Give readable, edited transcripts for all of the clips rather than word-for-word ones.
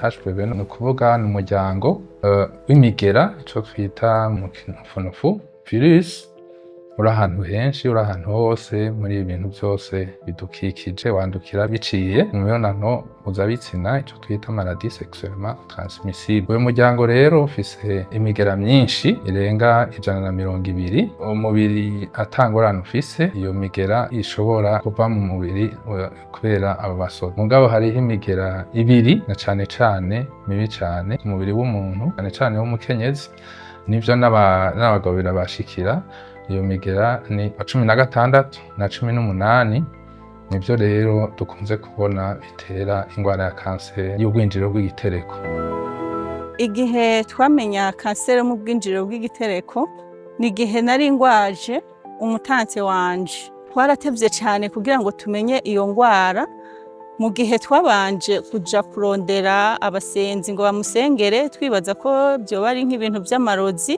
HPV ni ukuvuga ni umuryango w'imigera, ico twita mu kinufunufu virus, uri ahantu henshi, uri ahantu hose muri ibi bintu byose bidukikije. Wandukira biciye mu mibonano mpuzabitsina, ico twita maladie sexuellement transmissible. Uyu muryango rero ufise imigera myinshi irenga 120. Umubiri atangorane ufise, iyo migera ishobora kuva mu mubiri kubera abo basoda. Mugabo hariho imigera ibiri na cane cane mibi cane ku mubiri w'umuntu, cane cane w'umukenyezi, nivyo n'abagabo birabashikira. Iyo migera ni 16 na 18. Nivyo rero dukunze kubona bitera ingwara ya kanseri y'ubwinjiriro bw'igitereko. Igihe twamenya kanseri yo mu bwinjiriro bw'igitereko ni igihe nari ngwaje umutante wanje. Twaratevye cane kugira ngo tumenye iyo ngwara. Mu gihe twabanje kuja kurondera abasenzi ngo bamusengere, twibaza ko vyoba ari nk'ibintu vy'amarozi.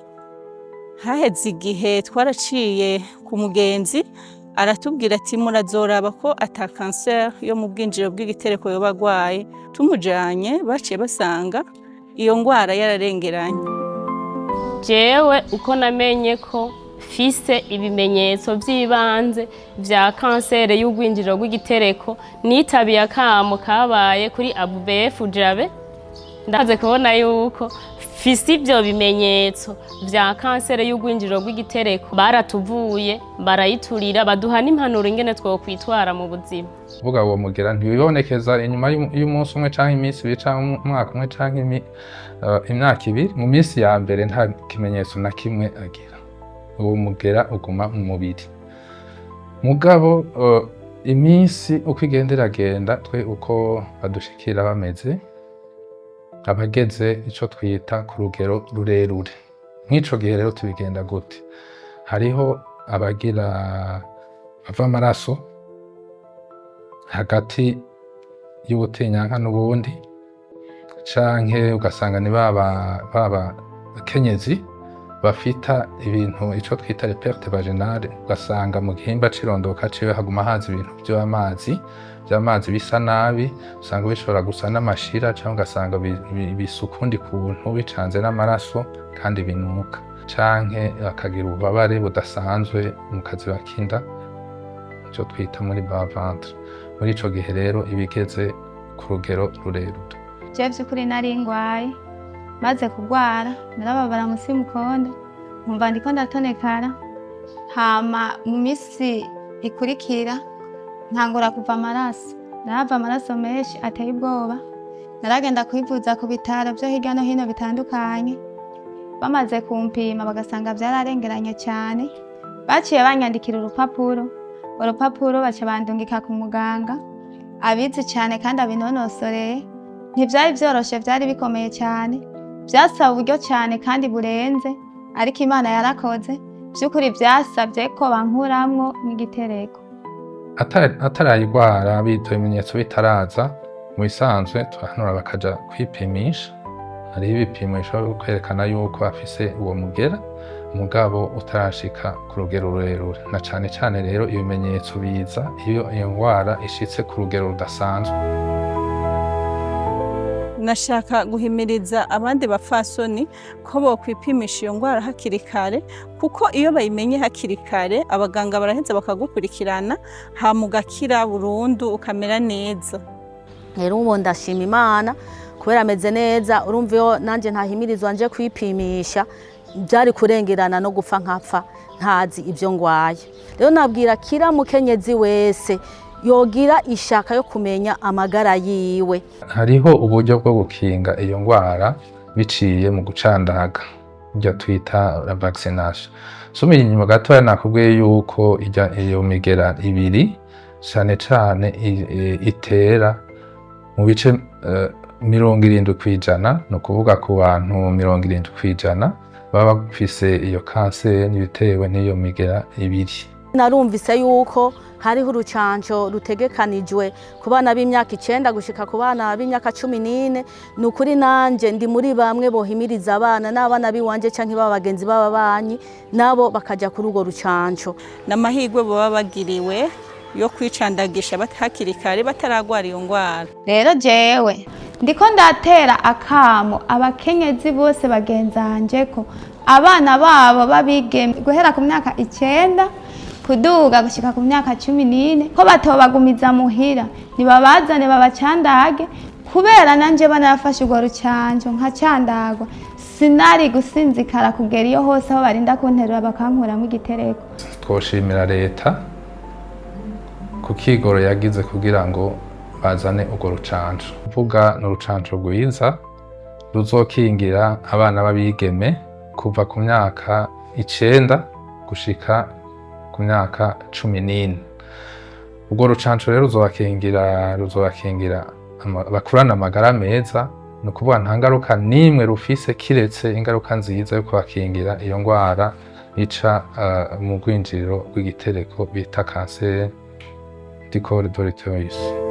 Haheze igihe twaraciye ku mugenzi, aratubwira ati: "Murazoraba ko ata kanseri yo mu bwinjiriro bw'igitereko yoba agwaye." Tumujanye, baciye basanga iyo ngwara yararengeranye. Jewe uko namenye ko fise ibimenyetso vy'ibanze vya kanseri y'urwinjiriro rw'igitereko, nitabiye akamo kabaye kuri ABUBF Jabe. Ndaze kubona yuko fise ivyo bimenyetso vya kanseri y'urwinjiriro rw'igitereko, baratuvuye, barayiturira, baduha n'impanuro ingene twokwitwara mu buzima. Kuvuga uwo mugera ntibibonekeza inyuma y'umunsi umwe canke iminsi 2 canke umwaka umwe canke imyaka 2. Mu minsi ya mbere nta kimenyetso na kimwe agira, uwo mugera uguma mu mubiri. Mugabo iminsi uko igenda iragenda, twe uko badushikira bameze, abageze ico twita ku rugero rurerure. Nk'ico gihe rero tubigenda gute? Hariho abagira bava amaraso hagati y'ubutinyanka n'ubundi, canke ugasanga ni baba bakenyezi bafita ibintu ico twita les pertes vaginales, ugasanga mu gihimba c'irondoka ciwe haguma haza ibintu vy'amazi bisa nabi, usanga bishobora gusa n'amashira, canke ugasanga bisa ukundi kuntu bicanze n'amaraso kandi binuka, canke akagira ububabare budasanzwe mu kaziba k'inda, ico twita muri bas-ventre. Muri ico gihe rero ibigeze ku rugero rurerure. Je vy'ukuri nari ngwaye. Maze kugwara, narababara musi y'umukondo, nkumva ndiko ndatonekara. Hama mu misi ikurikira ntangura kuva amaraso, narava amaraso menshi ateye ubwoba. Naragenda kwivuza ku bitaro vyo hirya no hino bitandukanye. Bamaze kumpima bagasanga vyararengeranye cane, baciye banyandikira urupapuro. Urupapuro baca bandungika ku muganga abizi cane kandi abinonosoreye. Ntivyari vyoroshe, vyari bikomeye cyane, vyasaba uburyo cyane kandi burenze, ariko Imana yarakoze. Vy'ukuri vyasavye ko bankuramwo n'igitereko. Atarayigwara, bito ibimenyetso bitaraza, mu bisanzwe turahanura bakaja kwipimisha. Hariho ibipimo bishobora kwerekana yuko afise uwo mugera mugabo utarashika ku rugero rurerure. Na cane cane rero ibimenyetso biza iyo iyo ngwara ishitse ku rugero rudasanzwe. Nashaka guhimiriza abandi bapfasoni ko bokwipimisha iyo ngwara hakiri kare, kuko iyo bayimenye hakiri kare, abaganga baraheza bakagukurikirana, hama ugakira burundu, ukamera neza. Rero ubu ndashima Imana kubera ameze neza. Urumva, iyo nanjye ntahimirizwa nje kwipimisha, byari kurengerana no gupfa, nkapfa ntazi ibyo ngwaye. Rero nabwira kira mukenyezi wese yogira ishaka yo kumenya amagara yiwe. Hariho uburyo bwo gukinga iyo ngwara biciye mu gucandaga, ibyo twita la vaccination. Sumiye inyuma gatoya, nakubwiye yuko iyo migera ibiri cane cane itera mu bice 70%, ni ukuvuga ku bantu 70% baba bafise iyo kanseri bitewe n'iyo migera ibiri. Narumvise yuko hariho urucanco rutegekanijwe ku bana b'imyaka 9 gushika ku bana b'imyaka 14. Ni ukuri nanje ndi muri bamwe bohimiriza abana n'abana biwanje canke baba bagenzi b'ababanyi, nabo bakaja kuri urwo rucanco. N'amahirwe baba bagiriwe yo kwicandagisha hakiri kare, bataragwara iyo ngwara. Rero jewe Ndiko ndatera akamo abakenyezi bose bagenzanje ko abana babo babigeme guhera ku myaka 9 kuduga gushika ku myaka 14 ko batobagumiza muhira, nibabazane babacandage, kubera nanje banarafashe urwo rucanjo nkacandagwa, sinari gusinzikara kugera iyo hose aho barinda kunterura bakankuramwo igitereko. Twoshimira leta ku kigoro yagize kugira ngo bazane urwo rucanco. Kuvuga ni urucanco rwiza ruzokingira abana b'abigeme kuva ku myaka 9 gushika ku myaka 14. Urwo rucanco rero ruzobakingira bakurane amagara meza. Ni ukuvuga nta ngaruka n'imwe rufise kiretse ingaruka nziza yo kubakingira iyo ngwara ica mu rwinjiriro rw'igitereko bita kanseri du col de l'utérus.